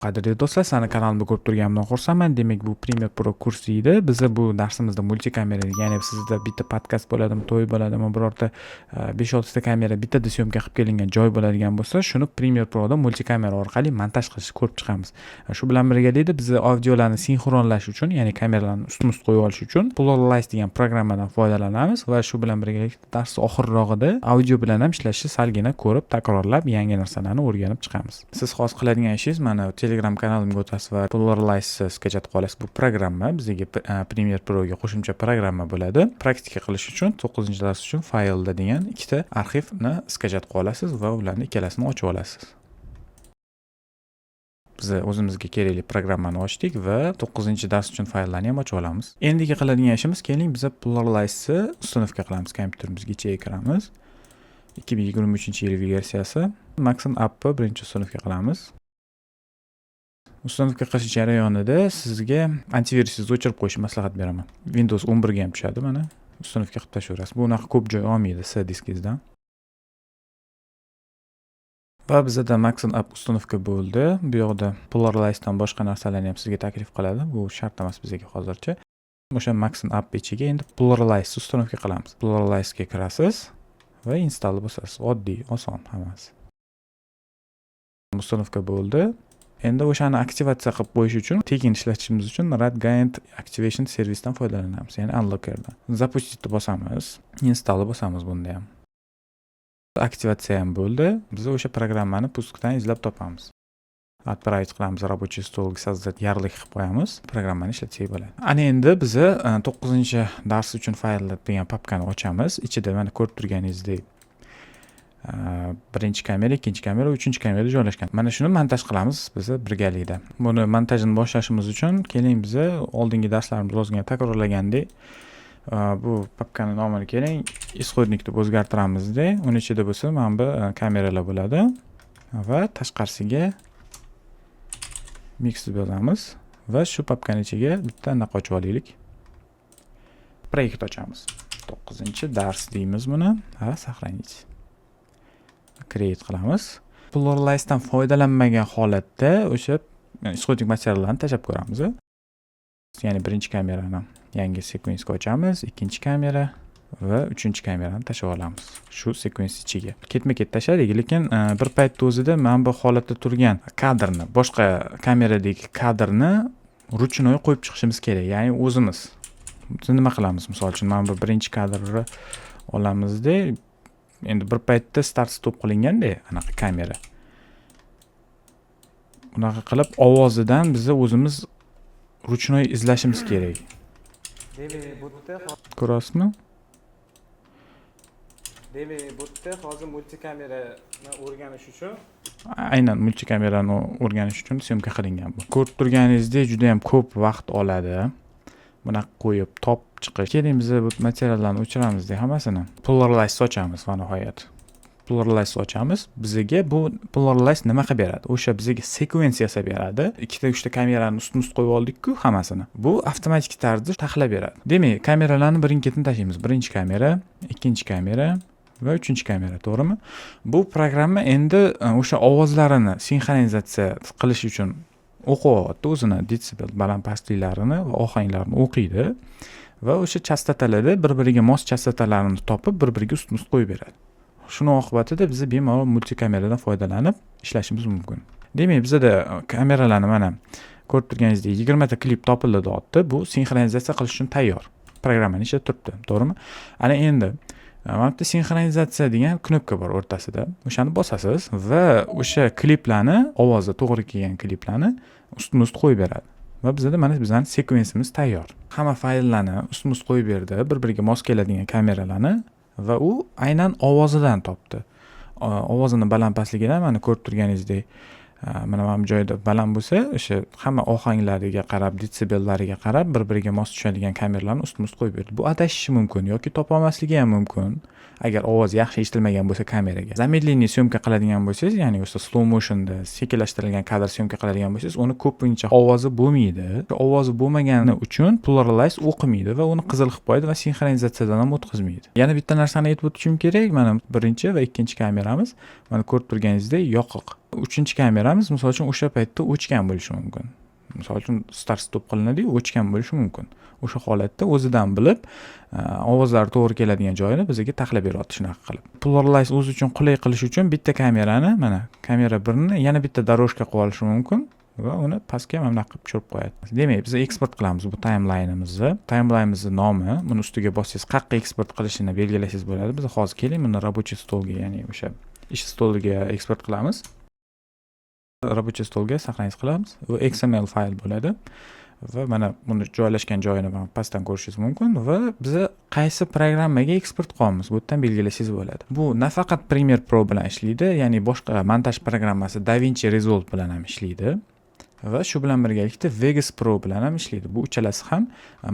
Qadrli do'stlar, sizlarni kanalimda ko'rib turganimdan xursandman. Demak, bu Premiere Pro kursi edi. Biza bu darsimizda multikamera, ya'ni sizda bitta podkast bo'ladimi, to'y bo'ladimi, birorta 5-6 ta kamera bittada syomka qilib kelingan joy bo'ladigan bo'lsa, shuni Premiere Proda multikamera orqali montaj qilishni ko'rib chiqamiz. Shu bilan birgalikda biz audiolarni sinxronlash uchun, ya'ni kameralarni ustma-ust qo'yib olish uchun PluralEyes degan programmadan foydalanamiz va shu bilan birgalikda dars oxirrog'ida audio bilan ham ishlashni salgina ko'rib, takrorlab, yangi narsalarni o'rganib chiqamiz. Siz hozir qiladigan ishingiz: mana, Telegram kanalimga o'tasiz va PluralEyes скачать qilib olasiz. Bu programma bizga Premiere Proga qo'shimcha programma bo'ladi. Praktika qilish uchun 9-dars uchun faylda degan ikkita arxivni скачать qilib olasiz va ularni ikkalasini ochib olasiz. Biz o'zimizga kerakli programmani ochdik va 9-dars uchun fayllarni ham ochib olamiz. Endigi qiladigan ishimiz, keling, biza PluralEyesni установка qilamiz. Kompyuterimizga ichiga kiramiz. 2023-yil versiyasi. Maxon appni birinchi установка qilamiz. Установка qilish jarayonida sizga antivirusingizni o'chirib qo'yishni maslahat beraman. Windows 11 ga ham tushadi, mana. Установка qilib tashlayverasiz. Bu unaqa ko'p joy olmaydi C diskingizdan. Va bizada Maxon app установка bo'ldi. Bu yoqda PluralEyesdan boshqa narsalarni ham sizga taklif qiladi. Bu shart emas bizga hozircha. O'sha Maxon app ichiga endi PluralEyes установка qilamiz. PluralEyesga kirasiz va install bosasiz. Oddiy, oson hammasi. Установка bo'ldi. Endi o'shani aktivatsiya qilib qo'yish uchun, tekin ishlatishimiz uchun Radguild Activation servisdan foydalanamiz, ya'ni Unlockerdan. Запустить bosamiz, install bosamiz bunda ham. Aktivatsiya ham bo'ldi. Biz o'sha programmani пуск dan izlab topamiz. Отправить qilamiz рабочий стол ga, создать ярлык qilib qo'yamiz. Programmani ishlatsak bo'ladi. Ana endi biza 9-dars uchun fayllar degan papkani ochamiz. Ichida, mana, ko'rib turganingizdek, birinchi kamera, ikkinchi kamera, uchinchi kamera joylashgan. Mana shuni montaj qilamiz biz birgalikda. Buni montajini boshlashimiz uchun, keling, biza oldingi darslarimiz ozgina takrorlagandek, bu papkani nomini, keling, исходник deb o'zgartiramizda, uni ichida bo'lsa mana bu kameralar bo'ladi va tashqarisiga mix deb yozamiz va shu papkani ichiga bitta anaqa ochib olaylik, proyekt ochamiz. 9-dars deymiz buni va сохранить, create qilamiz. PluralEyesdan foydalanmagan holatda o'sha исходник materiallarni tashlab ko'ramiz. Ya'ni birinchi kamerani yangi sekvensga ochamiz, ikkinchi kamera va uchinchi kamerani tashlab olamiz shu sekvens ichiga. Ketma ket tashladik, lekin bir paytda o'zida mana bu holatda turgan kadrni, boshqa kameradagi kadrni ручной qo'yib chiqishimiz kerak, ya'ni o'zimiz. Biz nima qilamiz? Misol uchun, mana bu birinchi kadrni olamizda, endi bir paytda start stop qilinganda anaqa kamera, unaqa qilib ovozidan biza o'zimiz ручной izlashimiz kerak. Demak, bu yerda Ko'rasizmi? Demak, bu yerda hozir multikamerani o'rganish uchun Aynan multikamerani o'rganish uchun syomka qilingan bu. Ko'rib turganingizdek, juda yam ko'p vaqt oladi bunaqa qo'yib top chiqish. Keling, biz bu materiallarni o'chiramizda hammasini. PluralEyes ochamiz va nihoyat PluralEyes ochamiz. Bizga bu PluralEyes nima qilib beradi? O'sha bizga sekvens yasab beradi. Ikkita, uchta kamerani ustma ust qo'yib oldikku hammasini, bu avtomatik tarzda taxlab beradi. Demak, kameralarni birin ketin tashlaymiz: birinchi kamera, ikkinchi kamera va uchinchi kamera, to'g'rimi? Bu programma endi o'sha ovozlarini sinxronizatsiya qilish uchun o'qiyapti, o'zini detsibel baland pastliklarini va ohanglarini o'qiydi va o'sha chastotalarda bir biriga mos chastotalarni topib, bir biriga ustma ust qo'yib beradi. Shuni oqibatida biz bemalol multikameradan foydalanib ishlashimiz mumkin. Demak, bizada kameralarni, mana, ko'rib turganingizdek, 20 ta klip topildi deyapti. Bu sinxronizatsiya qilish uchun tayyor, programmani ishlab turibdi, to'g'rimi? Ana endi mana bu yerda sinxronizatsiya degan knopka bor o'rtasida, o'shani bosasiz va o'sha kliplarni, ovozi to'g'ri kelgan kliplarni ustma ust qo'yib beradi va bizada, mana, bizani sekvensimiz tayyor. Hamma fayllarni ustma ust qo'yib berdi, bir biriga mos keladigan kameralarni, va u aynan ovozidan topdi, ovozini baland pastligidan. Mana, ko'rib turganingizdek, mana bu joyda baland bo'lsa, o'sha hamma ohanglariga qarab, detsibellariga qarab, bir biriga mos tushadigan kameralarni ustma ust qo'yib berdi. Bu adashishi mumkin yoki topolmasligi ham mumkin, agar ovoz yaxshi eshitilmagan bo'lsa kameraga. Замедленный syomka qiladigan bo'lsangiz, ya'ni o'sha slow motionda sekinlashtirilgan kadr syomka qiladigan bo'lsangiz, uni ko'pincha ovozi bo'lmaydi. Ovozi bo'lmagani uchun PluralEyes o'qimaydi va uni qizil qilib qo'yadi va sinxronizatsiyadan ham o'tkazmaydi. Yana bitta narsani aytib o'tishim kerak: mana, birinchi va ikkinchi kameramiz, mana, ko'rib turganingizdek, yoqiq. Uchinchi kameramiz, misol uchun, o'sha paytda o'chgan bo'lishi mumkin. Misol uchun, start stop qilinadiyu, o'chgan bo'lishi mumkin. O'sha holatda o'zidan bilib, ovozlar to'g'ri keladigan joyini bizga taxlab beryapti shunaqa qilib. PluralEyes o'zi uchun qulay qilish uchun bitta kamerani, mana, kamera birni yana bitta дорожка qilib olishi mumkin va uni pastga mana bunaqa qilib tushirib qo'yadi. Demak, biz eksport qilamiz bu timeline'imizni. Timeline'imizni nomi, buni ustiga bossangiz, qayerqa eksport qilishini belgilasangiz bo'ladi. Biz hozir, keling, buni рабочий стол ga, ya'ni o'sha ish stoliga eksport qilamiz. Рабочий стол ga сохранить qilamiz. Bu XML fayl bo'ladi va mana buni joylashgan joyini mana pastdan ko'rishingiz mumkin va biza qaysi programmaga eksport qilyapmiz, bu yerdan belgilasangiz bo'ladi. Bu nafaqat Premiere Pro bilan ishlaydi, ya'ni boshqa montaj programmasi DaVinci Resolve bilan ham ishlaydi va shu bilan birgalikda Vegas Pro bilan ham ishlaydi. Bu uchalasi ham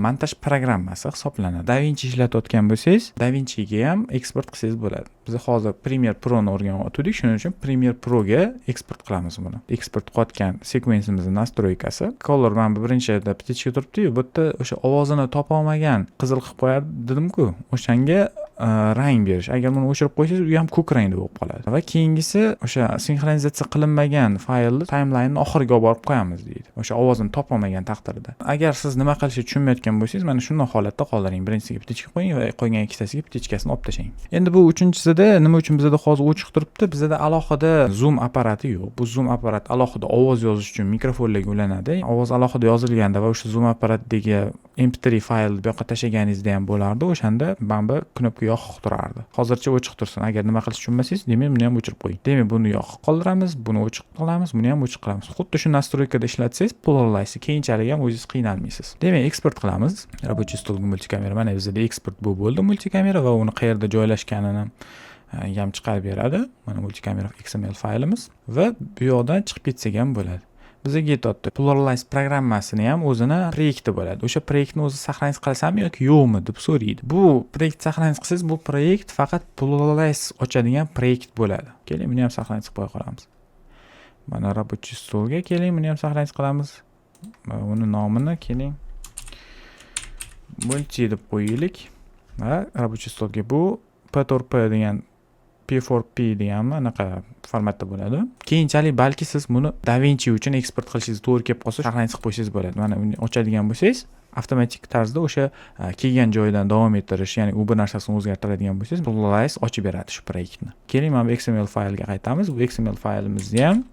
montaj programmasi hisoblanadi. DaVinci ishlatayotgan bo'lsangiz, DaVinciga ham eksport qilsangiz bo'ladi. Biz hozir Premiere Proni o'rganyotgandik, shuning uchun Premiere Proga eksport qilamiz buni. Eksport qilayotgan sekvensimizni настройка si. Color, mana bu birinchida птичка turibdi-yu, bu yerda o'sha ovozini topolmagan qizil qilib qo'yardi dedim-ku, o'shanga rang berish. Agar buni o'chirib qo'ysangiz, u ham ko'k rangda bo'lib qoladi. Va keyingisi, o'sha sinxronizatsiya qilinmagan faylni timeline'ni oxiriga olib borib qo'yamiz deydi. O'sha ovozini topolmagan taqdirda. Agar siz nima qilishni tushunmayotgan bo'lsangiz, mana shunday holatda qoldiring. Birinchisiga птичка qo'ying va qolgan ikkitasiga птичка sini olib tashlang. Endi bu uchinchisida nima uchun bizada hozir o'chiq turibdi? Bizada alohida Zoom apparati yo'q. Bu Zoom apparat alohida ovoz yozish uchun mikrofonlarga ulanadi. Ovoz alohida yozilganda va o'sha Zoom apparatdagi MP3 faylni bu yoqqa tashlaganingizda ham bo'lardi. O'shanda mana bu knopka yoqiq turardi. Hozircha o'chiq tursin. Agar nima qilishni tushunmasangiz, demak, buni ham o'chirib qo'ying. Demak, buni yoqiq qoldiramiz, buni o'chiq qilamiz, buni ham o'chiq qilamiz. Xuddi shu настройка da ishlatsangiz, PluralEyes keyinchalik ham o'zingiz qiynalmaysiz. Demak, eksport qilamiz. Рабочий стол ga multikamera. Mana, bizda eksport bu bo'ldi, multikamera, va uni qayerda joylashganini ham chiqarib beradi. Mana, multikamera XML faylimiz va bu yoqdan chiqib ketsak ham bo'ladi. Bizga aytyapti, PluralEyes programmasini ham o'zini proyekti bo'ladi. O'sha proyektni o'zi сохранить qilasanmi yoki yo'qmi deb so'raydi. Bu proyekt сохранить qilsangiz, bu proyekt faqat PluralEyes ochadigan proyekt bo'ladi. Keling, buni ham сохранить qilib qo'ya qolamiz. Mana, рабочий стол ga keling, buni ham сохранить qilamiz. Va uni nomini, keling, multi deb qo'yaylik va рабочий стол ga. Bu P4P degan, P4P deganmi, anaqa formatda bo'ladi. Keyinchalik balki siz buni DaVinci uchun eksport qilishingiz to'g'ri kelib qolsa, сохранить qilib qo'ysangiz bo'ladi. Mana, uni ochadigan bo'lsangiz, avtomatik tarzda o'sha kelgan joyidan davom ettirish, ya'ni u bir narsasini o'zgartiradigan bo'lsangiz, PluralEyes ochib beradi shu proyektni. Keling, mana bu XML faylga qaytamiz. Bu XML faylimizni ham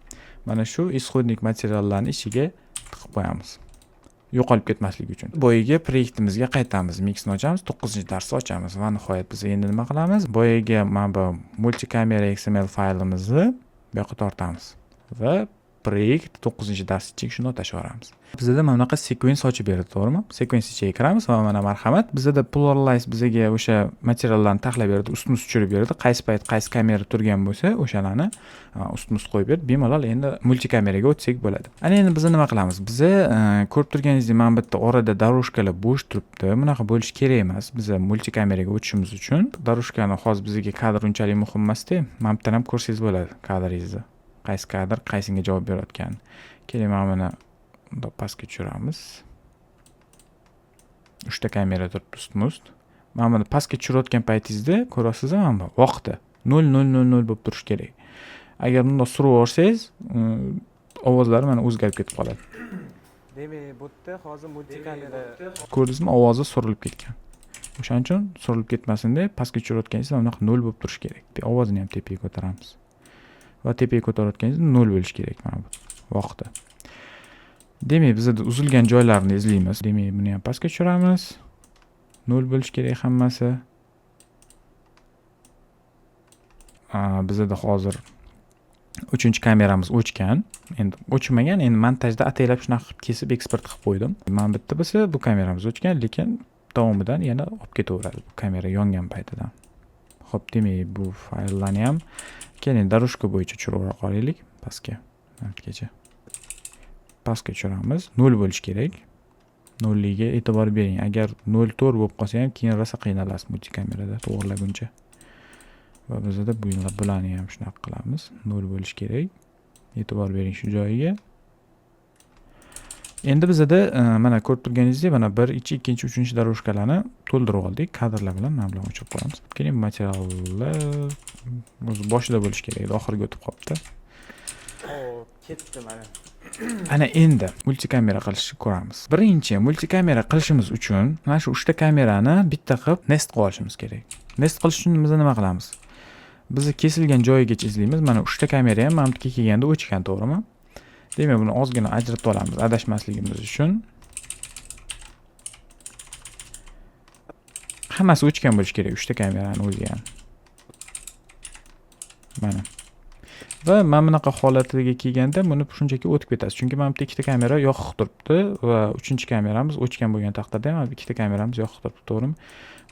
mana shu исходник materiallarni ichiga tiqib qo'yamiz, yo'qolib ketmasligi uchun. Boyagi proyektimizga qaytamiz, mixni ochamiz, 9 darsni ochamiz va nihoyat biz endi nima qilamiz? Boyagi mana bu multikamera XML faylimizni bu yoqqa tortamiz va proyekt 9 dars ichiga shuni tashlab yuboramiz. Bizada mana bunaqa sekvens ochib berdi, to'g'rimi? Sekvens ichiga kiramiz va mana, marhamat, bizada PluralEyes bizaga o'sha materiallarni taxlab berdi, ustma ust tushirib berdi. Qaysi payt qaysi kamera turgan bo'lsa, o'shalarni ustma ust qo'yib berdi. Bemalol endi multikameraga o'tsak bo'ladi. Ana, endi biz nima qilamiz? Biza, ko'rib turganingizdek, mana bu yerda orada дорожка lar bo'sh turibdi. Bunaqa bo'lishi kerak emas. Biza multikameraga o'tishimiz uchun дорожка ni, hozir bizga kadr unchalik muhim emasda, mana bu yerdan ham ko'rsangiz bo'ladi kadringizni. Qaysi kadr qaysiga javob berayotganini. Keling, mana buni bundoq pastga tushiramiz. Uchta kamera turibdi ustma ust. Mana buni pastga tushirayotgan paytingizda, ko'ryapsizmi, mana bu vaqti 00:00 bo'lib turishi kerak. Agar bundoq surib yuborsangiz, ovozlari mana o'zgarib ketib qoladi. Demak, bu yerda hozir multikamera Ko'rdingizmi, ovozi surilib ketgan. O'shaning uchun surilib ketmasin deb pastga tushirayotganingizda bunaqa nol bo'lib turishi kerak. Ovozini ham tepaga ko'taramiz. Va tepaga ko'tarayotganingizda nol bo'lishi kerak mana bu vaqti. Demak, bizada uzilgan joylarni izlaymiz. Demak, buni ham pastga tushiramiz. Nol bo'lishi kerak hammasi. Bizada hozir uchinchi kameramiz o'chgan. Endi o'chmagan, endi montajda ataylab shunaqa qilib kesib eksport qilib qo'ydim. Mana bitta bo'lsa, bu kameramiz o'chgan, lekin davomidan yana olib ketaveradi bu kamera yongan paytidan. Xo'p, demak, bu fayllarni ham, keling, дорожка bo'yicha tushirib qolaylik pastga. Gacha. Pastga tushiramiz. Nol bo'lishi kerak. Nolligiga e'tibor bering. Agar 0.4 bo'lib qolsa ham, keyin rosa qiynalasiz multikamerada to'g'irlaguncha. Va bizada bularni ham shunaqa qilamiz. Nol bo'lishi kerak. E'tibor bering shu joyiga. Endi bizada, mana, ko'rib turganingizdek, mana bir, ikki, ikkinchi, uchinchi дорожка larni to'ldirib oldik. Kadrlar bilan mana bularni o'chirib qo'yamiz. Keling, materiallar o'zi boshida bo'lishi kerak edi, oxiriga o'tib qolibdi. Hop, ketdi mana. Ana endi multikamera qilishni ko'ramiz. Birinchi multikamera qilishimiz uchun mana shu uchta kamerani bitta qilib nest qilib olishimiz kerak. Nest qilish uchun biz nima qilamiz? Biz kesilgan joyigacha izlaymiz. Mana uchta kamera ham mana bu yerga kelganda o'chgan, to'g'rimi? Demak, buni ozgina ajratib olamiz adashmasligimiz uchun. Hammasi o'chgan bo'lishi kerak, uchta kamerani o'zi ham. Mana. Va mana bunaqa holatiga kelganda buni shunchaki o'tib ketasiz. Chunki mana bu yerda ikkita kamera yoqiq turibdi va uchinchi kameramiz o'chgan bo'lgan taqdirda ham mana bu ikkita kameramiz yoqiq turibdi, to'g'rimi?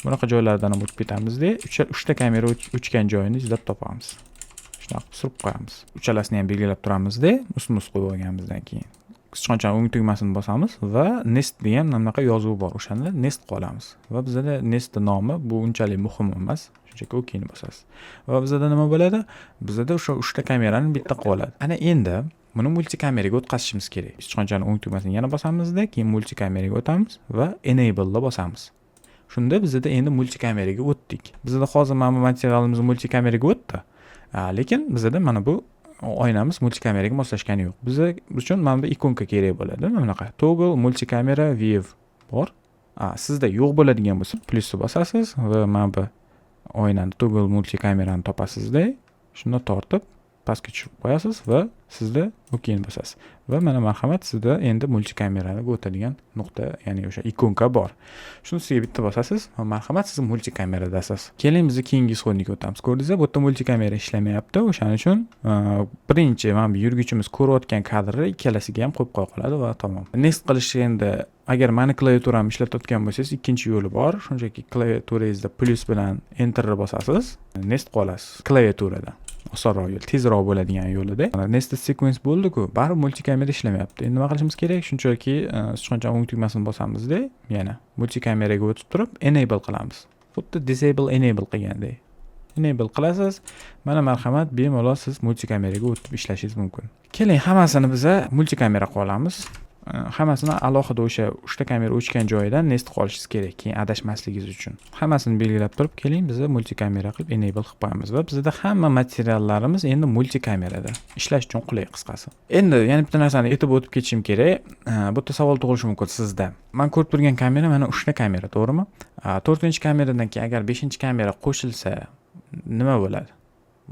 Bunaqa joylardan ham o'tib ketamizda, uchta kamera o'chgan joyini izlab topamiz. Shunaqa qilib surib qo'yamiz. Uchalasini ham belgilab turamizda, ustma-ust qo'yib olganimizdan keyin. Sichqonchani o'ng tugmasini bosamiz va nest degan mana bunaqa yozuv bor. O'shani nest qilib olamiz. Va bizada nest nomi bu unchalik muhim emas. Shunchaki okeyni bosasiz. Va bizada nima bo'ladi? Bizada o'sha uchta kamerani bitta qilib oladi. Ana endi buni multikameraga o'tkazishimiz kerak. Sichqonchani o'ng tugmasini yana bosamizda, keyin multikameraga o'tamiz va enable ni bosamiz. Shunda bizada endi multikameraga o'tdik. Bizada hozir mana bu materialimiz multikameraga o'tdi. Lekin bizada mana bu oynamiz multikameraga moslashgani yo'q. Bizga uchun mana bu ikonka kerak bo'ladi. Mana bunaqa toggle multikamera view bor. Sizda yo'q bo'ladigan bo'lsa, plyusni bosasiz va mana bu oynani toggle multikamerani topasizda, shunda tortib pastga tushirib qo'yasiz va sizda okeyni bosasiz. Va mana marhamat, sizda endi multikameraga o'tadigan nuqta, ya'ni o'sha ikonka bor. Shuni ustiga bitta bosasiz va marhamat, siz multikameradasiz. Keling, biz keyingi исходник ka o'tamiz. Ko'rdingizlar, bu yerda multikamera ishlamayapti. O'shaning uchun birinchi mana bu yurguchimiz ko'rayotgan kadrni ikkalasiga ham qo'yib qo'ya qoladi va tamom. Nest qilish endi agar mani klaviaturamni ishlatayotgan bo'lsangiz, ikkinchi yo'li bor. Shunchaki klaviaturangizda plyus bilan enterni bosasiz, nest qilib olasiz klaviaturadan. Osonroq yo'l, tezroq bo'ladigan yo'lida. Mana nested sequence bo'ldi-ku, baribir multikamera ishlamayapti. Endi nima qilishimiz kerak? Shunchaki sichqonchani o'ng tugmasini bosamizda, yana multikameraga o'tib turib enable qilamiz. Xuddi disable enable qilgandek. Enable qilasiz. Mana marhamat, bemalol siz multikameraga o'tib ishlashingiz mumkin. Keling, hammasini biza multikamera qilib olamiz. Hammasini alohida o'sha uchta kamera o'chgan joyidan nest qilib olishingiz kerak, keyin adashmasligingiz uchun. Hammasini belgilab turib, keling, biza multikamera qilib enable qilib qo'yamiz va bizda hamma materiallarimiz endi multikamerada. Ishlash uchun qulay, qisqasi. Endi yana bitta narsani aytib o'tib ketishim kerak. Bu yerda savol tug'ilishi mumkin sizda. Men ko'rib turgan kamera mana uchta kamera, to'g'rimi? To'rtinchi kameradan keyin agar beshinchi kamera qo'shilsa nima bo'ladi?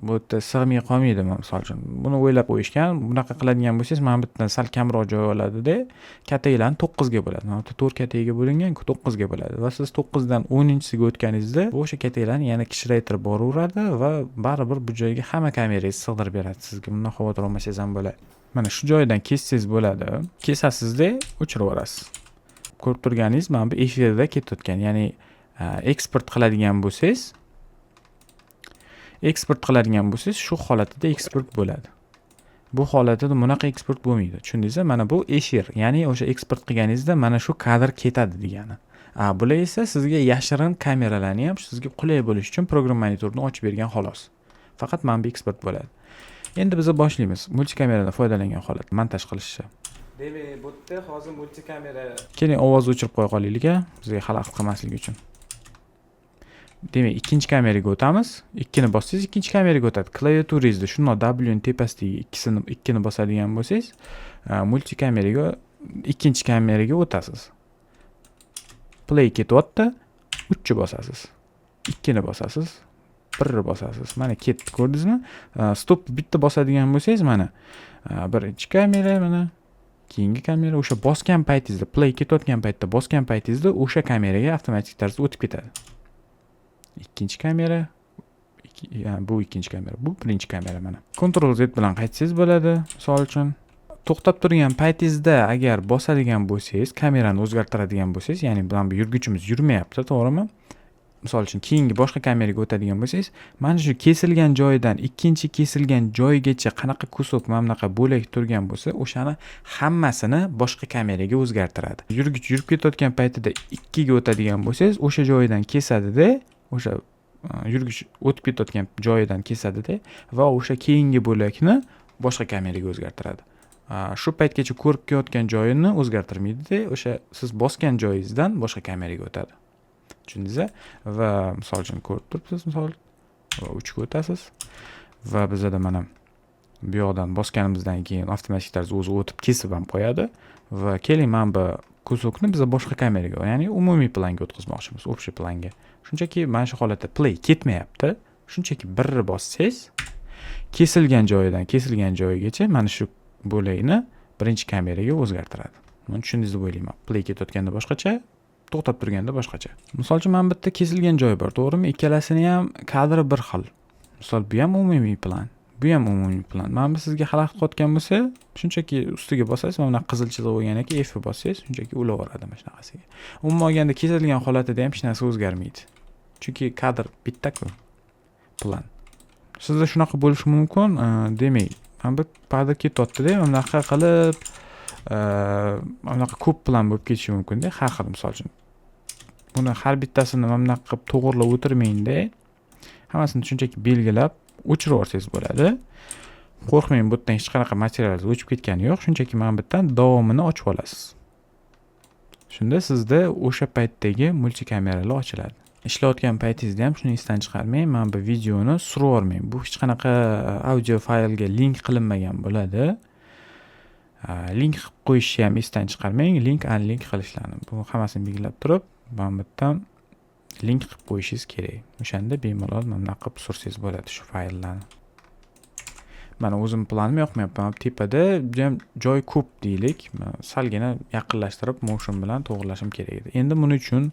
Bu yerda sig'may qolmaydimi, misol uchun? Buni o'ylab qo'yishgan. Bunaqa qiladigan bo'lsangiz, mana bu yerdan sal kamroq joy oladida, kataklarni 9 ga bo'ladi. Mana bu yerda 4 katakga bo'lingan, 9 ga bo'ladi. Va siz 9 dan 10-chisiga o'tganingizda, bu o'sha kataklarni yana kichraytirib boraveradi va baribir bu joyga hamma kamerangizni sig'dirib beradi. Sizga bundan xavotir olmasangiz ham bo'ladi. Mana shu joydan kessangiz bo'ladi. Kesasizda, o'chirib yuborasiz. Ko'rib turganingiz mana bu efirda ketayotgan, ya'ni eksport qiladigan bo'lsangiz, shu holatida eksport bo'ladi. Bu holatida bunaqa eksport bo'lmaydi. Tushundingizmi? Mana bu efir, ya'ni o'sha eksport qilganingizda mana shu kadr ketadi degani. Bular esa sizga yashirin kameralarni ham sizga qulay bo'lishi uchun program monitorni ochib bergan xolos. Faqat mana bu eksport bo'ladi. Endi biz boshlaymiz. Multikameradan foydalangan holat montaj qilishni. Demak, bu yerda hozir multikamera. Keling, ovozni o'chirib qo'ya qolaylik, bizga xalaqit qilmasligi uchun. Demak, ikkinchi kameraga o'tamiz. Ikkini bossangiz, ikkinchi kameraga o'tadi. Klaviaturingizda shundoq W ni tepasidagi ikkisini, ikkini bosadigan bo'lsangiz, multikameraga, ikkinchi kameraga o'tasiz. Play ketyapti, uchni bosasiz, ikkini bosasiz, birni bosasiz, mana ketdi, ko'rdingizmi? Stop bitta bosadigan bo'lsangiz, mana birinchi kamera, mana keyingi kamera. O'sha bosgan paytingizda, play ketayotgan paytda bosgan paytingizda o'sha kameraga avtomatik tarzda o'tib ketadi. Ikkinchi kamera, bu ikkinchi kamera, bu birinchi kamera. Mana Ctrl Z bilan qaytsangiz bo'ladi. Misol uchun, to'xtab turgan paytingizda agar bosadigan bo'lsangiz, kamerani o'zgartiradigan bo'lsangiz, ya'ni mana bu yurguchimiz yurmayapti, to'g'rimi? Misol uchun, keyingi boshqa kameraga o'tadigan bo'lsangiz, mana shu kesilgan joyidan ikkinchi kesilgan joygacha qanaqa кусок, mana bunaqa bo'lak turgan bo'lsa, o'shani hammasini boshqa kameraga o'zgartiradi. Yurgich yurib ketayotgan paytida ikkiga o'tadigan bo'lsangiz, o'sha joyidan kesadida, o'sha yurgich o'tib ketayotgan joyidan kesadida va o'sha keyingi bo'lakni boshqa kameraga o'zgartiradi. Shu paytgacha ko'rib kelayotgan joyini o'zgartirmaydida, o'sha siz bosgan joyingizdan boshqa kameraga o'tadi. Tushundingiz? Va misol uchun, ko'rib turibsiz, misol, va uchga o'tasiz va bizada mana Bu yoqdan bosganimizdan keyin avtomatik tarzda o'zi o'tib kesib ham qo'yadi. Va keling, mana bu кусокni biz boshqa kameraga, ya'ni umumiy planga o'tkazmoqchimiz, общий planga. Shunchaki mana shu holatda play ketmayapti. Shunchaki bir bossangiz, kesilgan joyidan kesilgan joyigacha mana shu bo'lakni birinchi kameraga o'zgartiradi. Buni tushundingiz deb o'ylayman. Play ketayotganda boshqacha, to'xtab turganda boshqacha. Misol uchun, mana bu yerda kesilgan joyi bor, to'g'rimi? Ikkalasini ham kadri bir xil. Misol, bu ham umumiy plan, bu ham umumiy plan. Mana bu sizga xalaqit qilayotgan bo'lsa, shunchaki ustiga bosasiz, mana bunaqa qizil chiziq bo'lgan ekan, F bossangiz, shunchaki ulaveradi mana shunaqasiga. Umuman olganda kesilgan holatida ham hech narsa o'zgarmaydi. Chunki kadr bitta-ku, plan. Sizda shunaqa bo'lishi mumkin, demak, mana bu kadr ketyapti-da, mana bunaqa qilib, mana bunaqa ko'p plan bo'lib ketishi mumkin-da, har xil, misol uchun. Buni har bittasini mana bunaqa qilib to'g'irlab o'tirmang-da, hammasini shunchaki belgilab o'chirib yuborsangiz bo'ladi. Qo'rqmang, bu yerdan hech qanaqa material o'chib ketgani yo'q, shunchaki mana bu yerdan davomini ochib olasiz. Shunda sizda o'sha paytdagi multikameralar ochiladi. Ishlayotgan paytingizda ham shuni esdan chiqarmang, mana bu videoni surib yubormang. Bu hech qanaqa audio faylga link qilinmagan bo'ladi. Link qilib qo'yishni ham esdan chiqarmang, link unlink qilishlarni. Bu hammasini belgilab turib, mana bu yerdan link qilib qo'yishingiz kerak. O'shanda bemalol mana bunaqa qilib sursangiz bo'ladi shu fayllarni. Mana o'zim planim yoqmayapti. Mana tepada judayam joy ko'p deylik. Men salgina yaqinlashtirib motion bilan to'g'rilashim kerak edi. Endi buning uchun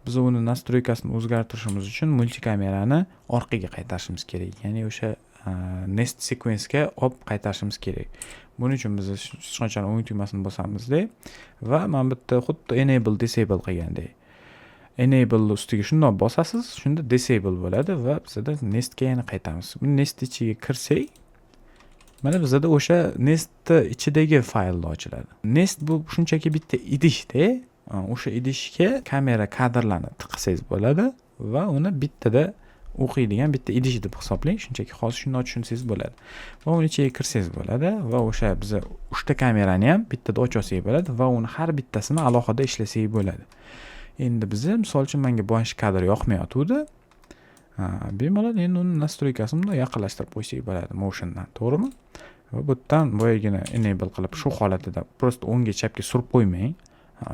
biz uni настройкасini o'zgartirishimiz uchun multikamerani orqaga qaytarishimiz kerak. Ya'ni o'sha nest sequence-ga olib qaytarishimiz kerak. Buning uchun biz sichqonchani o'ng tugmasini bosamizda va mana bu yerda xuddi enable disable qilgandek. Enable ustiga shundoq bosasiz, shunda disable bo'ladi va bizada nestga yana qaytamiz. Bu nest ichiga kirsak, mana bizada o'sha nestni ichidagi fayl ochiladi. Nest bu shunchaki bitta idishda, o'sha idishga kamera kadrlarni tiqsangiz bo'ladi va uni bittada o'qiydigan bitta idish deb hisoblang. Shunchaki hozir shunday tushunsangiz bo'ladi. Va uni ichiga kirsangiz bo'ladi va o'sha biza 3 ta kamerani ham bittada ochib olsak bo'ladi va uni har bittasini alohida ishlasak bo'ladi. Endi biza, misol uchun, menga bosh kadr yoqmayotgandi. Bemalol endi uni настройкасini bunday yaqinlashtirib qo'ysak bo'ladi motiondan, to'g'rimi? Va bu yerdan boyagina enable qilib shu holatida просто o'ngga chapga surib qo'ymang.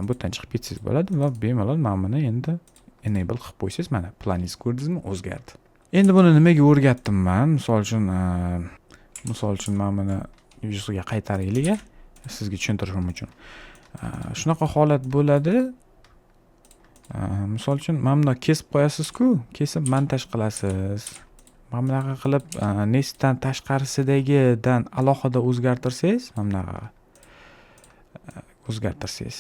Bu yerdan chiqib ketsangiz bo'ladi va bemalol mana buni endi enable qilib qo'ysangiz, mana planingiz ko'rdingizmi, o'zgardi. Endi buni nimaga o'rgatdim man? Misol uchun mana buni yuziga qaytaraylik, sizga tushuntirishim uchun. Shunaqa holat bo'ladi. Misol uchun mana bundoq kesib qo'yasiz-ku, kesib montaj qilasiz. Mana bunaqa qilib, nestdan tashqarisidagidan alohida o'zgartirsangiz, mana bunaqa o'zgartirsangiz,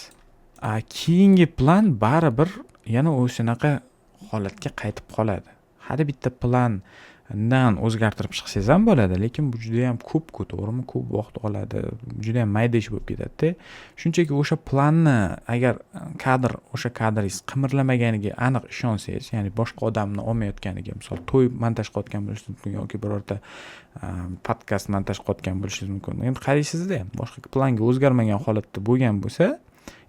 keyingi plan baribir yana o'shanaqa holatga qaytib qoladi. Har bitta plandan o'zgartirib chiqsangiz ham bo'ladi, lekin bu juda ham ko'p-ku, to'g'rimi? Ko'p vaqt oladi, juda ham mayda ish bo'lib ketadi-da. Shunchaki o'sha planni agar kadr, o'sha kadringiz qimirlamaganiga aniq ishonsangiz, ya'ni boshqa odamni olmayotganiga, misol to'y montaj qilayotgan bo'lishingiz mumkin yoki birorta podkast montaj qilayotgan bo'lishingiz mumkin. Endi qaraysizda, boshqa planga o'zgarmagan holatda bo'lgan bo'lsa,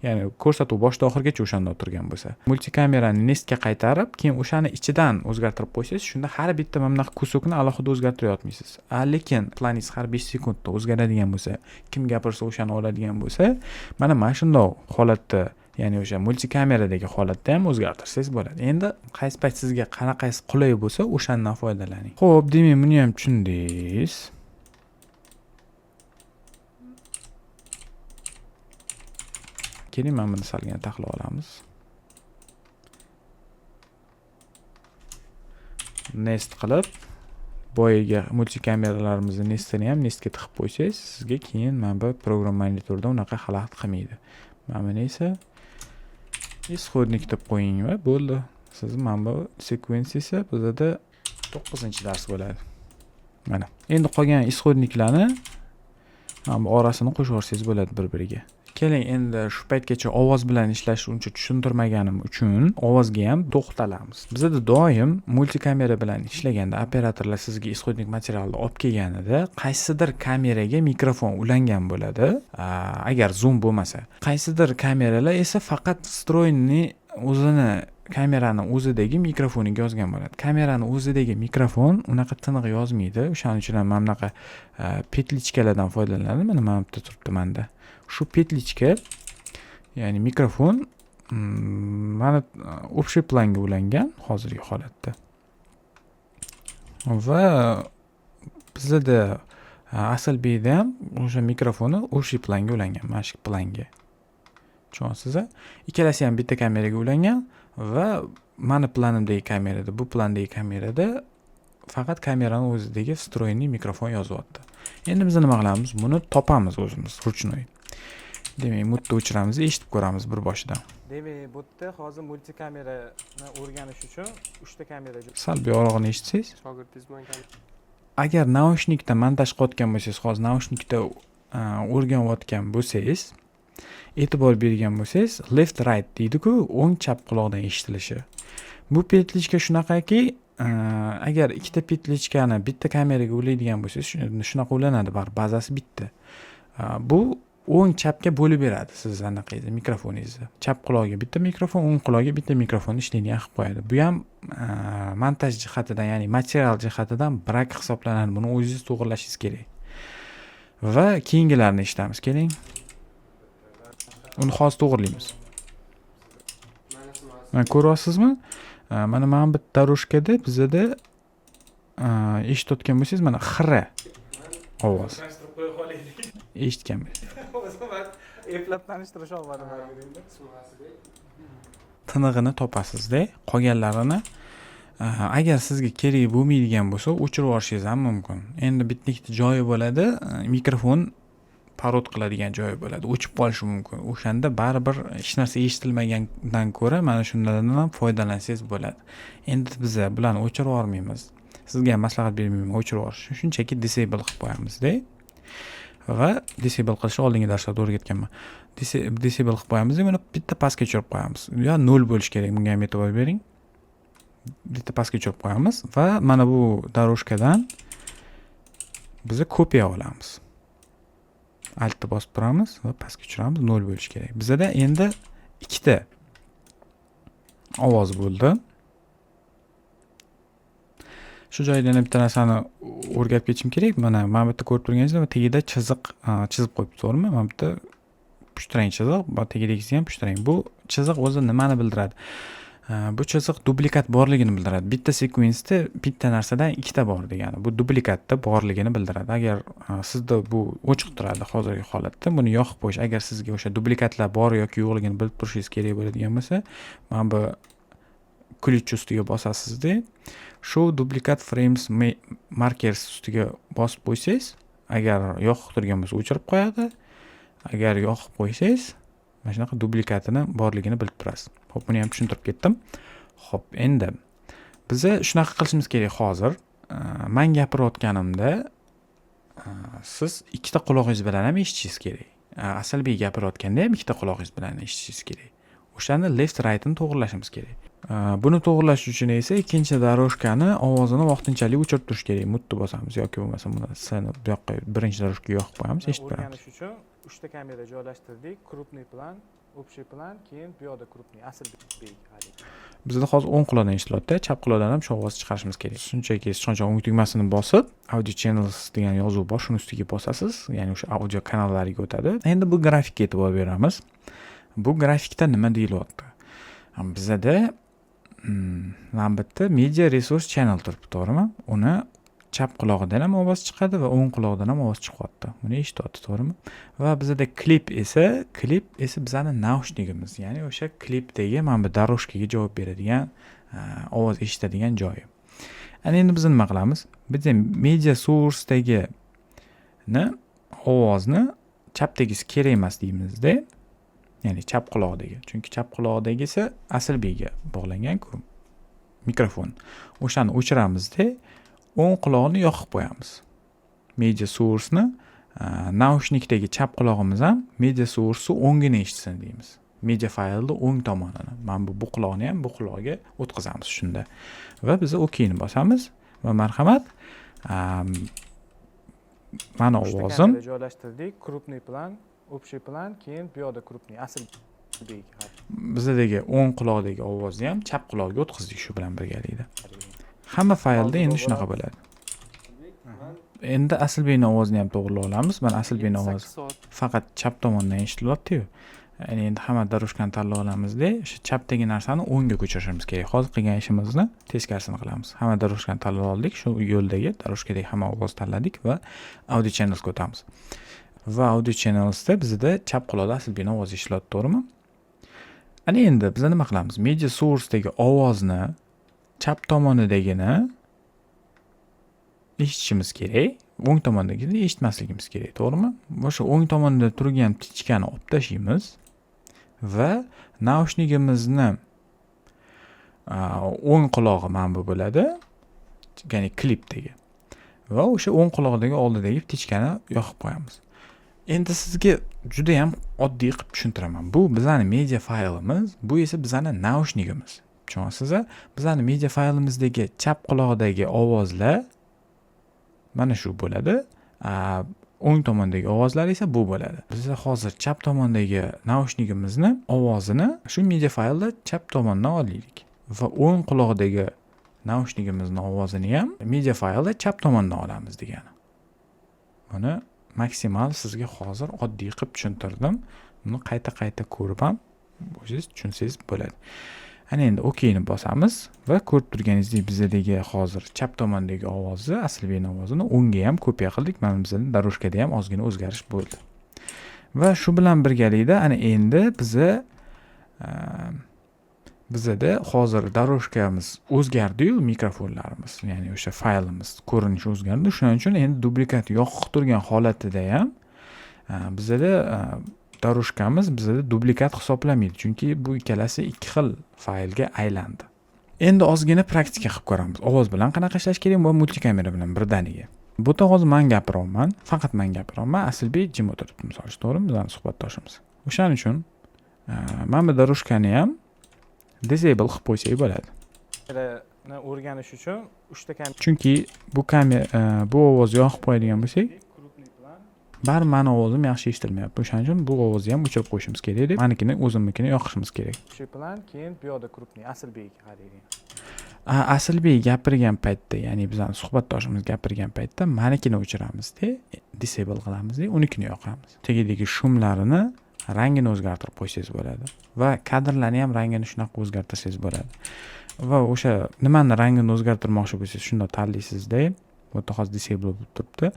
ya'ni ko'rsatuv boshdan oxirigacha o'shanda turgan bo'lsa, multikamerani nestga qaytarib, keyin o'shani ichidan o'zgartirib qo'ysangiz, shunda har bitta mana bunaqa кусокni alohida o'zgartirayotmaysiz. Lekin planingiz har 5 sekundda o'zgaradigan bo'lsa, kim gapirsa o'shani oladigan bo'lsa, mana shundoq holatda, ya'ni o'sha multikameradagi holatda ham o'zgartirsangiz bo'ladi. Endi qaysi payt sizga qanaqasi qulay bo'lsa, o'shandan foydalaning. Xo'p, demak, buni ham tushundingiz. Keling, mana buni salgina taxlab olamiz. Nest qilib, boyaga multikameralarimizning nestini ham nestga tiqib qo'ysangiz, sizga keyin mana bu program monitorda unaqa xalaqit qilmaydi. Mana buni esa исходник deb qo'ying va bo'ldi. Siz mana bu sekvens esa bizada 9-dars bo'ladi. Mana. Endi qolgan исходникlarni mana bu orasini qo'shib yuborsangiz bo'ladi bir-biriga. Keling, endi shu paytgacha ovoz bilan ishlash uncha tushuntirmaganim uchun ovozga ham to'xtalamiz. Bizada doim multikamera bilan ishlaganda operatorlar sizga исходник materialni olib kelganida qaysidir kameraga mikrofon ulangan bo'ladi, agar zoom bo'lmasa. Qaysidir kameralar esa faqat встроенный o'zini Kamerani o'zidagi mikrofoniga yozgan bo'ladi. Kamerani o'zidagi mikrofon unaqa tiniq yozmaydi. O'shaning uchun ham mana bunaqa петличка lardan foydalanadi. Mana bu yerda turibdi manda shu петличка, ya'ni mikrofon mana общий planga ulangan hozirgi holatda. Va bizada Asalbekda ham o'sha mikrofoni общий planga ulangan, mana shu planga, tushunyapsiz a? Ikkalasi ham bitta kameraga ulangan. Va mani planimdagi kamerada, bu plandagi kamerada faqat kamerani o'zidagi встроенный mikrofon yozyapti. Endi biz nima qilamiz? Buni topamiz o'zimiz ручной. Demak, mute ni o'chiramiz, eshitib ko'ramiz bir boshidan. Demak, bu yerda hozir multikamerani o'rganish uchun uchta kamera Sal buyog'ini eshitsangiz. Shogirdingiz bilan. Agar наушник da montaj qilayotgan bo'lsangiz, hozir наушник da o'rganayotgan bo'lsangiz, e'tibor bergan bo'lsangiz, left right deydiku, o'ng chap quloqdan eshitilishi. Bu петличка shunaqaki, agar ikkita петличка ni bitta kameraga ulaydigan bo'lsangiz, shunaqa ulanadi baribir, bazasi bitta. Bu o'ng chapga bo'lib beradi sizni anaqangizni, mikrofoningizni. Chap quloqga bitta mikrofon, o'ng quloqga bitta mikrofon ishlaydigan qilib qo'yadi. Bu ham montaj jihatidan, ya'ni material jihatidan брак hisoblanadi. Buni o'zingiz to'g'irlashingiz kerak. Va keyingilarini eshitamiz, keling. Uni hozir to'g'irlaymiz. Mana, ko'ryapsizmi? Mana bu дорожка da bizada eshitayotgan bo'lsangiz, mana xira ovoz. Tanishtirib qo'ya qolaylik. Eshitgan. O'zim eplab tanishtirish olmadim. Tinig'ini topasizda. Qolganlarini agar sizga kerak bo'lmaydigan bo'lsa, o'chirib yuborishingiz ham mumkin. Endi bitta ikkita joyi bo'ladi, mikrofon parod qiladigan joyi bo'ladi, o'chib qolishi mumkin. O'shanda baribir hech narsa eshitilmagandan ko'ra mana shundan ham foydalansangiz bo'ladi. Endi biza bularni o'chirib yubormaymiz, sizga ham maslahat bermayman o'chirib yuborishni, shunchaki disable qilib qo'yamizda. Va disable qilishni oldingi darslarda o'rgatganman. Disable qilib qo'yamiz, buni bitta pastga tushirib qo'yamiz yo nol bo'lishi kerak, bunga ham e'tibor bering. Bitta pastga tushirib qo'yamiz va mana bu дорожка dan biza kopiya olamiz. Alt ni bosib turamiz va pastga tushiramiz, nol bo'lishi kerak. Bizada endi ikkita ovoz bo'ldi. Shu joyda yana bitta narsani o'rgatib ketishim kerak. Mana bu yerda ko'rib turganingizdek, tagida chiziq chizib qo'yibdi, to'g'rimi? Mana bu yerda pushtirang chiziq va tagidagisi ham pushtirang. Bu chiziq o'zi nimani bildiradi? Bu chiziq dublikat borligini bildiradi. Bitta sekvensda bitta narsadan ikkita bor degani. Bu dublikatda borligini bildiradi. Agar sizda bu o'chiq turadi hozirgi holatda, buni yoqib qo'yish, agar sizga o'sha dublikatlar bor yoki yo'qligini bilib turishingiz kerak bo'ladigan bo'lsa, mana bu ключ ustiga bosasizda, show duplicate frames markers ustiga bosib qo'ysangiz, agar yoqiq turgan bo'lsa, o'chirib qo'yadi. Agar yoqib qo'ysangiz, mana shunaqa dublikatini borligini bilib turasiz. Ho'p, buni ham tushuntirib ketdim. Ho'p, endi biza shunaqa qilishimiz kerak hozir. Man gapirayotganimda siz ikkita qulog'ingiz bilan ham eshitishingiz kerak. Asalbek gapirayotganda ham ikkita qulog'ingiz bilan eshitishingiz kerak. O'shani left rightini to'g'irlashimiz kerak. Buni to'g'irlash uchun esa ikkinchi дорожка ni ovozini vaqtinchalik o'chirib turish kerak. Mute ni bosamiz yoki bo'lmasa buni sini bu yoqqa, birinchi дорожка ga yoqib qo'yamiz, eshitib turamiz. O'rganish uchun uchta kamera joylashtirdik: крупный plan, общий plan, keyin bu yoqda крупный, Asalbek haligi. Bizda hozir o'ng quloqdan eshitilyapti, chap quloqdan ham shu ovozni chiqarishimiz kerak. Shunchaki sichqoncha o'ng tugmasini bosib, audio channels degan yozuv bor, shuni ustiga bosasiz, ya'ni o'sha audio kanallariga o'tadi. Endi bu grafikka e'tibor beramiz. Bu grafikda nima deyilyapti bizada? Mana bu yerda media resource channel turibdi, to'g'rimi? Uni chap qulog'idan ham ovoz chiqadi va o'ng qulog'idan ham ovoz chiqyapti, buni eshityapti, to'g'rimi? Va bizada klip esa bizani наушник imiz, ya'ni o'sha klipdagi mana bu дорожка ga javob beradigan, ovoz eshitadigan joyi. Ana endi biz nima qilamiz? Biz media sourcedagi ovozni chapdagisi kerak emas deymizda, ya'ni chap quloqdagi, chunki chap quloqdagisi Asilbekga bog'langanku mikrofon. O'shani o'chiramizda, o'ng quloqni yoqib qo'yamiz. Media sourceni, наушник dagi chap qulog'imiz ham media sourceni o'ngini eshitsin deymiz, media faylni o'ng tomonini. Mana bu quloqni ham bu quloqga o'tkazamiz shunda. Va biz okni bosamiz va marhamat, mani Uchta ovozim kamera joylashtirdik: крупный plan, общий plan, keyin bu yoqda крупный, Asalbek. Asilbek. Bizadagi o'ng quloqdagi ovozni ham chap quloqga o'tkazdik shu bilan birgalikda. Hamma faylda endi shunaqa bo'ladi. Endi Asilbekni ovozini ham to'g'irlab olamiz. Mana, Asilbekni ovozi 8 soat. faqat chap tomondan eshitilyapti-yu. Ya'ni endi hamma дорожка ni tanlab olamizda, o'sha chapdagi narsani o'ngga ko'chirishimiz kerak. Hozir qilgan ishimizni teskarisini qilamiz. Hamma дорожка ni tanlab oldik, shu yo'ldagi дорожка dagi hamma ovozni tanladik va audio channelsga o'tamiz. Va audio channelsda bizda chap quloqda Asilbekni ovozi eshitiladi, to'g'rimi? Ana endi biz nima qilamiz? Media source'dagi ovozni chap tomonidagini eshitishimiz kerak, o'ng tomondagini eshitmasligimiz kerak, to'g'rimi? O'sha o'ng tomonda turgan птичка ni olib tashlaymiz va наушник imizni o'ng qulog'i mana bu bo'ladi, ya'ni klipdagi, va o'sha o'ng quloqdagi oldidagi птичка ni yoqib qo'yamiz. Endi sizga judayam oddiy qilib tushuntiraman. Bu bizani media faylimiz, bu esa bizani наушник imiz, tushunyapsiz? Bizani media faylimizdagi chap quloqdagi ovozlar mana shu bo'ladi, o'ng tomondagi ovozlar esa bu bo'ladi. Biz hozir chap tomondagi наушник imizni ovozini shu media faylda chap tomondan olaylik va o'ng quloqdagi наушник imizni ovozini ham media faylda chap tomondan olamiz degani. Buni maksimal sizga hozir oddiy qilib tushuntirdim. Buni qayta qayta ko'rib ham o'zingiz tushunsangiz bo'ladi. Ana endi okeyni bosamiz va ko'rib turganingizdek, bizadagi hozir chap tomondagi ovozni, Asilbekni ovozini o'ngga ham kopiya qildik. Mana, bizada дорожка da ham ozgina o'zgarish bo'ldi. Va shu bilan birgalikda ana endi bizada hozir дорожка miz o'zgardiyu, mikrofonlarimiz, ya'ni o'sha faylimiz ko'rinishi o'zgardi. Shuning uchun endi dublikat yoqiq turgan holatida ham bizada дорожка miz bizada dublikat hisoblanmaydi, chunki bu ikkalasi ikki xil faylga aylandi. Endi ozgina praktika qilib ko'ramiz, ovoz bilan qanaqa ishlash kerak va multikamera bilan birdaniga. Bu yerda hozir man gapiryapman, faqat man gapiryapman, Asilbek jim o'tiribdi, misol uchun, to'g'rimi, bizani suhbatdoshimiz. O'shaning uchun mana bu дорожка ni ham disable qilib qo'ysak bo'ladi. Kamerani o'rganish uchun uchta kamera. Chunki bu kamera, bu ovozni yoqib qo'yadigan bo'lsak, Крупный план. baribir mani ovozim yaxshi eshitilmayapti. O'shaning uchun bu ovozni ham o'chirib qo'yishimiz kerak deb, manikini, o'zimnikini yoqishimiz kerak. Общий план, keyin bu yoqda крупный, Asilbek qaraydi. Asilbek gapirgan paytda, ya'ni bizani suhbatdoshimiz gapirgan paytda manikini o'chiramizda, disable qilamizda, unikini yoqamiz. Tagidagi шум larini rangini o'zgartirib qo'ysangiz bo'ladi va kadrlarni ham rangini shunaqa o'zgartirsangiz bo'ladi. Va o'sha nimani rangini o'zgartirmoqchi bo'lsangiz, shundoq tanlaysizda. Bu yerda hozir disable bo'lib turibdi.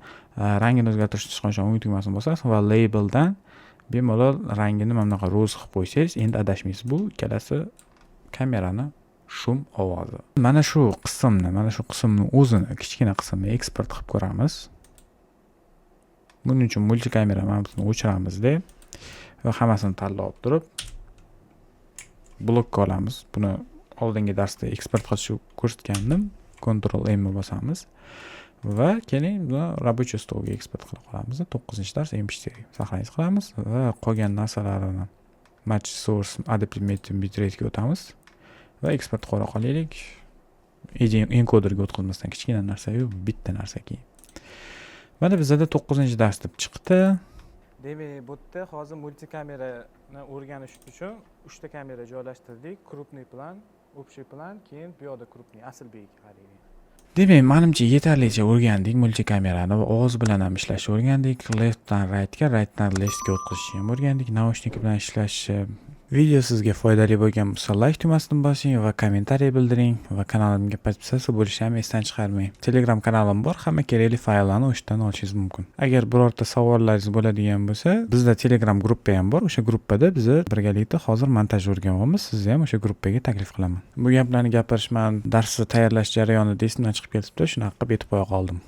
Rangini o'zgartirish sichqoncha o'ng tugmasini bosasiz va labeldan bemalol rangini mana bunaqa roz qilib qo'ysangiz, endi adashmaysiz, bu ikkalasi kamerani шум ovozi. Mana shu qismni o'zini kichkina qismini eksport qilib ko'ramiz. Buning uchun multikamera mana buni o'chiramizda va hammasini tanlab olib turib blokka olamiz. Buni oldingi darsda eksport qilishni ko'rsatgandim. Ctrl M bosamiz va keling, buni рабочий стол ga eksport qilib qolamiz. To'qqizinchi dars mp4 сохранить qilamiz va qolgan narsalarini match source adaptive medium bitrate ga o'tamiz va eksport qila qolaylik. Enkoderga o'tkazmasdan, kichkina narsayu, bitta narsa. Keyin mana bizada to'qqizinchi dars deb chiqdi. Demak, bu yerda hozir multikamerani o'rganish uchun uchta kamera joylashtirdik: крупный план, общий план, keyin bu yoqda крупный, Asilbek qaraydi. Demak, manimcha, yetarlicha o'rgandik multikamerani va ovoz bilan ham ishlashni o'rgandik. Leftdan rightga, rightdan leftga o'tkazishni ham o'rgandik, наушник bilan ishlashni. Video sizga foydali bo'lgan bo'lsa, layk tugmasini bosing va kommentariy bildiring va kanalimga подписаться bo'lishni ham esdan chiqarmang. Telegram kanalim bor, hamma kerakli fayllarni o'sha yerdan olishingiz mumkin. Agar birorta savollaringiz bo'ladigan bo'lsa, bizda Telegram gruppa ham bor. O'sha gruppada biza birgalikda hozir montaj o'rganyapmiz. Sizni ham o'sha gruppaga taklif qilaman. Bu gaplarni gapirish man darsni tayyorlash jarayonida esimdan chiqib ketibdi, shunaqa qilib aytib qo'ya qoldim.